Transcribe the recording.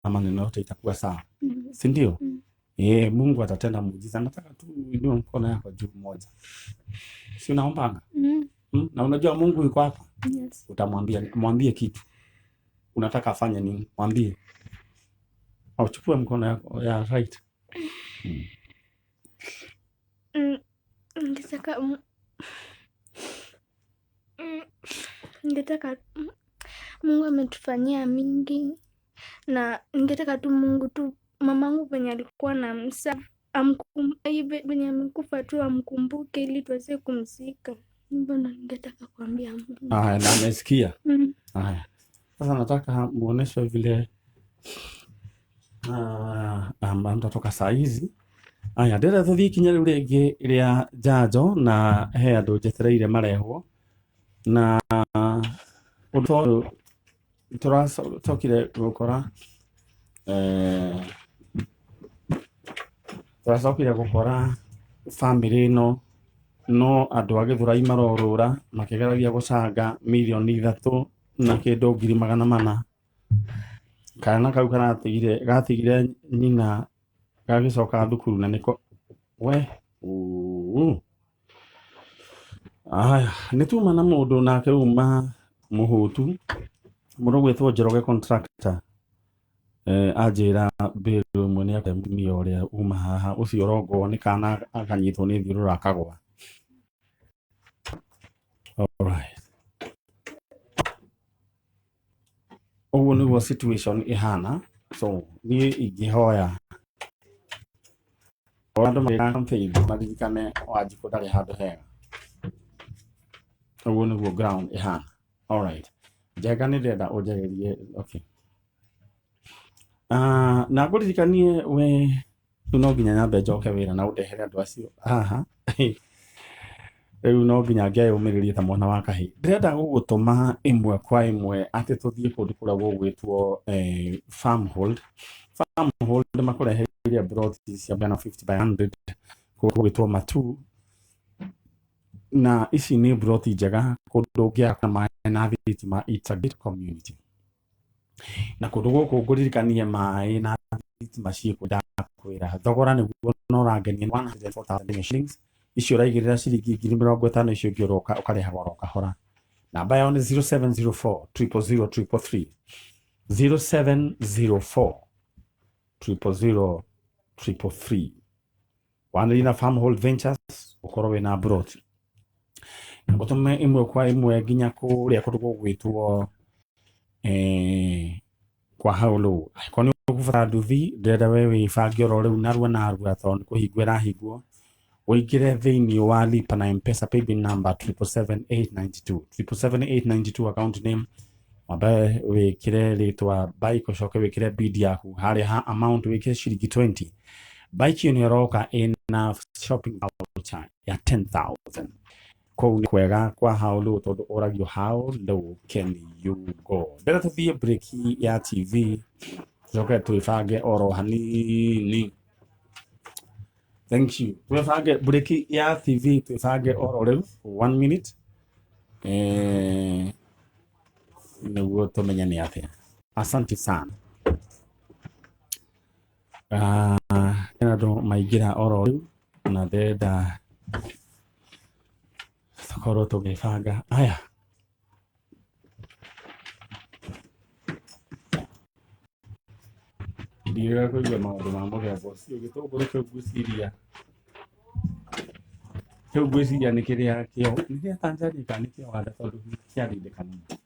Maneno yote itakuwa sawa. Si ndio? Mm. Eh, Mungu atatenda muujiza. Nataka tu uinue mkono yako juu mmoja. Si unaombanga? Mm. Na unajua Mungu yuko hapa. Yes. Utamwambia, mwambie kitu. Unataka afanye nini? Mwambie. Au chukue mkono yako ya right. Ningetaka ningetaka Mungu ametufanyia mingi na ningetaka tu Mungu tu mamangu venye alikuwa na msa venye amekufa tu amkumbuke ili tuweze kumzika. Hivyo ndo ningetaka kuambia Mungu. Aya, na amesikia. Aya. Sasa nataka muoneshe vile mtatoka saa hizi. Aya, ndĩrenda tũthiĩ ikinya rĩu rĩngĩ rĩa njanjo na he andũ njetereire marehwo na ũndũ tondũ tũracokire gũkora tũracokire gũkora bamĩrĩ ĩno no andũ a Gĩthũrai marorũra makĩgeragia gũcanga mirioni 3 na kĩndũ ngiri magana mana. Kana kau karatigire gatigire nyina gagĩcoka thukuru na nĩko we uu. Aya, nĩ tuma na mũndũ nake uma mũhũtu mũndũ ũgwĩtwo Njoroge contractor. Anjĩra mbĩrũ ĩmwe nĩ akũhe mũtumia ũrĩa uma haha ũcio ũrongwo nĩ kana akanyitwo nĩ thiũrũra akagwa. Alright. Ũguo nĩguo situation ĩhana. So niĩ ingĩhoya andũ magĩka campaign maririkane Wanjikũ ndarĩ handũ hega. Ũguo nĩguo ground ĩhana. Alright. Njenga nĩ ndĩrenda ũnjarĩrie. Okay. Na ngũririkanie we rĩu no nginya nyambe njoke wĩra na ũndehere andũ acio haha. Rĩu no nginya ngeyũmĩrĩrie ta mwana wa kahĩĩ. Ndĩrenda gũgũtũma ĩmwe kwa ĩmwe atĩ tũthiĩ kũndũ kũrĩa gũgwĩtwo Farmhold. Farmhold makũreheire ploti cia 50 by 100 kũndũ gũgwĩtwo Matu. Na ici nĩ ploti njega kũndũ ũngĩaka maĩ na thitima. It's a great community. Na kũndũ gũkũ ngũririkanie maĩ na thitima ciĩkuo ndakwĩra thogora nĩguo no ũrangenia 104,000 shillings. Icio ũraigĩrĩra ciringi ngiri mĩrongo ĩtano icio ũngĩ ũroka ũkarĩhaga oro kahora. Namba yao nĩ 0704 000 333. 0704 000 333. Wanĩrĩria na Farmhold Ventures ũkorwo wĩna broti. Na ngũtũme ĩmwe kwa ĩmwe nginya kũrĩa kũndũ gũgwĩtwo kwa Haulu. Angĩkorwo nĩ ũkũbatara nduthi ndĩrenda we wĩbange oro rĩu narua narua tondũ nĩ kũhingwo ĩrahingwo. Ũingĩre thĩinĩ wa Lipa na M-Pesa paybill number triple seven eight ninety two. Triple seven eight ninety two account name. Wambe wĩkĩre rĩtwa bike ũcoke wĩkĩre bid yaku harĩa ha amount wĩkĩre ciringi 20. Bike ĩyo nĩ ĩroka ĩna shopping voucher ya 10,000. Kũu nĩ kwega kwa how low tondũ ũragio how low can you go. Ndĩrenda tũthiĩ break ya TV tũcoke twĩbange oro hanini. Thank you. Twĩbange break ya TV twĩbange oro rĩu 1 minute. Nĩguo tũmenye nĩ atĩa. Asante sana. Hena andũ maingĩra oro rĩu na ndĩrenda tũkorwo tũgĩbanga. Aya. Ndiĩrĩga kũigua maũndũ ma mũthemba ũcio. Gĩtũngũrũ kĩu ngwĩciria kĩu ngwĩciria nĩ kĩrĩa kĩo nĩ kĩa Tanzania kana nĩ kĩa Uganda tondũ kĩarindĩkana mũno.